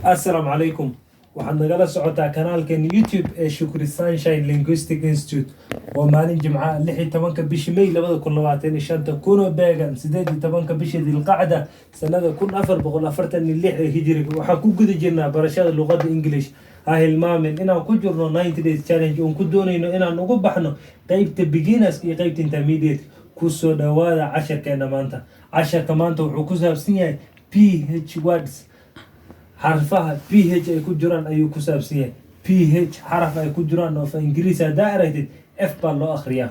Assalaamu calaykum. Waxaad nagala socotaa kanaalkan YouTube ee Shukri Sunshine Linguistic Institute. Waa maalin Jimca, 16-ka bishii May 2025, kuna beegan 18-ka bishii Dilqacda sanada 1446 ee Hijriga. Waxaan ku guda jirnaa barashada luqadda English. Ha hilmaamin inaan ku jirno 90 days challenge oon ku doonayno inaan ugu baxno qeybta beginners iyo qeybta intermediate. Kusoo dhawaada casharkeena maanta. Casharka maanta wuxuu ku saabsan yahay PH words. Xarfaha PH ay ku jiraan ayuu ku saabsan yahay. PH xaraf ay ku jiraan oo af Ingiriis haddaa aragtid, F baa loo akhriyaa.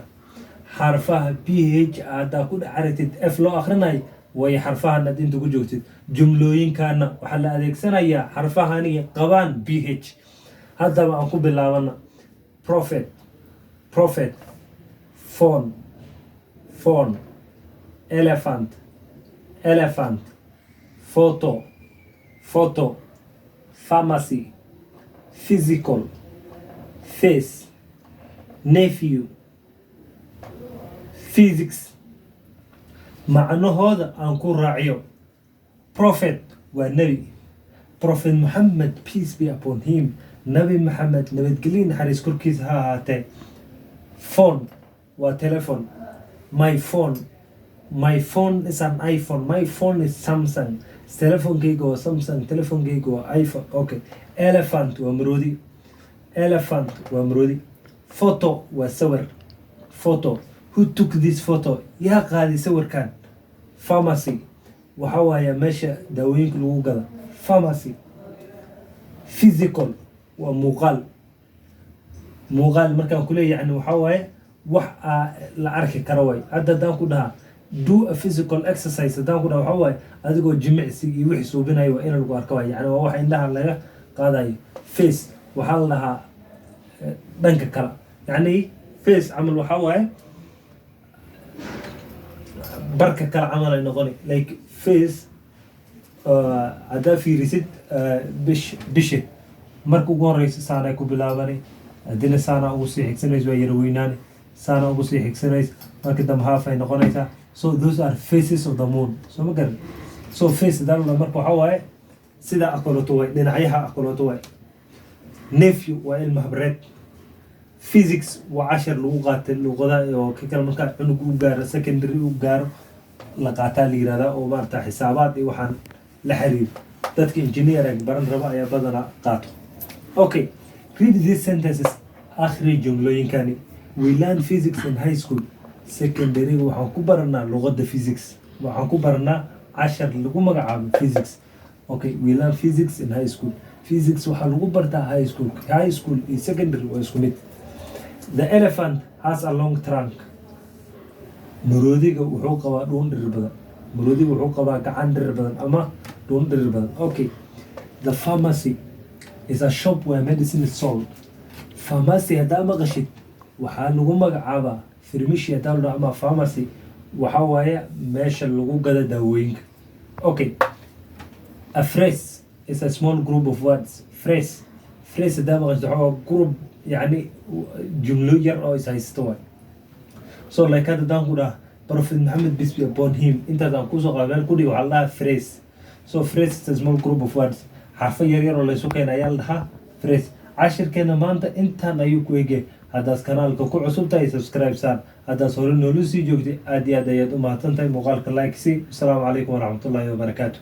Xarfaha PH haddaa ku dhex aragtid F loo akhrinayo way xarfahan aad inta ku joogtid. Jumlooyinkana waxaa la adeegsanayaa xarfahani qabaan PH. Haddaba aan ku bilaabana: prophet, prophet, phone, phone, elephant, elephant, photo, photo, pharmacy, physical, face, nephew, physics. Macnahooda aan ku raaciyo: prophet waa nebi. Prophet Muhammad, peace be upon him, Nabi Maxamed, nabadgelyo naxariis korkiisa ha ahaatee. Phone waa telephone. My phone, my phone is an iPhone, my phone is Samsung. Telefonkeyga waa Samsung, telefonkeyga waa iPhone. Okay, elephant waa maroodi, elephant waa maroodi. Photo waa sawir, photo. Who took this photo? Yaa qaaday sawirkan? Pharmacy waxa waaye meesha daawooyinka lagu gada, pharmacy. Physical waa muuqaal. Muuqaal markaan kuleeyahay, yani waxaa waaye wax aa la arki karo way. Hadda haddaan ku dhahaa "do a physical exercise", haddaan ku dhaha, waxaa waaye adigoo jimicsi iyo wixii suubinayo waa in lagu arko waay. Yani waa wax indhaha laga qaadayo. Face waxaa la dhahaa dhanka kale. Yani face camal waxaa waaye barka kale camal ay noqoni. Like face, haddaa fiirisid, bishi marka ugu horeysa saanay ku bilaabani, haddina saana ugu sii xigsanaysa, waa yara weynaani, saana ugu sii xigsanaysa, marka dambe half ay noqonaysaa. So those are faces of the moon, soo ma garan? So face hadaa la dhaho marka waxaa waaye sida akoloto waay, dhinacyaha akoloto waay. Nephew waa ilma habreed. Physics waa cashar lagu qaatay luqada oo ka kale markaa cunug u gaaro secondary u gaaro la qaataa la yirahdaa, oo maarata xisaabaad iyo waxaan la xiriir. Dadka engineering baran raba ayaa badanaa qaato. Okay, read these sentences. Akhri jumlooyinkani. We learn physics in high school. Secondary waxaan ku baranaa luqadda physics, waxaan ku baranaa cashar lagu magacaabo physics. Okay, we learn physics in high school. Physics waxaa lagu bartaa high school. High school iyo secondary waa isku mid. The elephant has a long trunk. Maroodiga wuxuu qabaa dhuun dhirir badan. Maroodiga wuxuu qabaa gacan dhirir badan ama dhuun dhirir badan. Okay, the pharmacy is a shop where medicine is sold. Pharmacy haddaa maqashid, waxaa lagu magacaabaa farmashi haddaa la dhaho ama pharmacy, waxaa waaye meesha lagu gada daawooyinka. Okay, a phrase is a small group of words. Phrase, phrase haddaa maqashid, waxaa waa group, yacni jumlo yar oo is haysto waay. So like hadda haddaan ku dhaha "Prophet Muhammad, peace be upon him", intaas aan kusoo qaado meel ku dhigo, waxaa la dhahaa phrase. So phrase is a small group of words. Xarfo yar yar oo laysu keena ayaa la dhahaa phrase. Cashirkeena maanta intaan ayuu ku egay. Haddaad kanaalka ku cusub tahay, subscribe saar. Haddaad hore noola sii joogtay, aad iyo aad ayaad u mahadsan tahay. Muuqaalka like si. Asalaamu calaykum waraxmatullaahi wabarakaatu.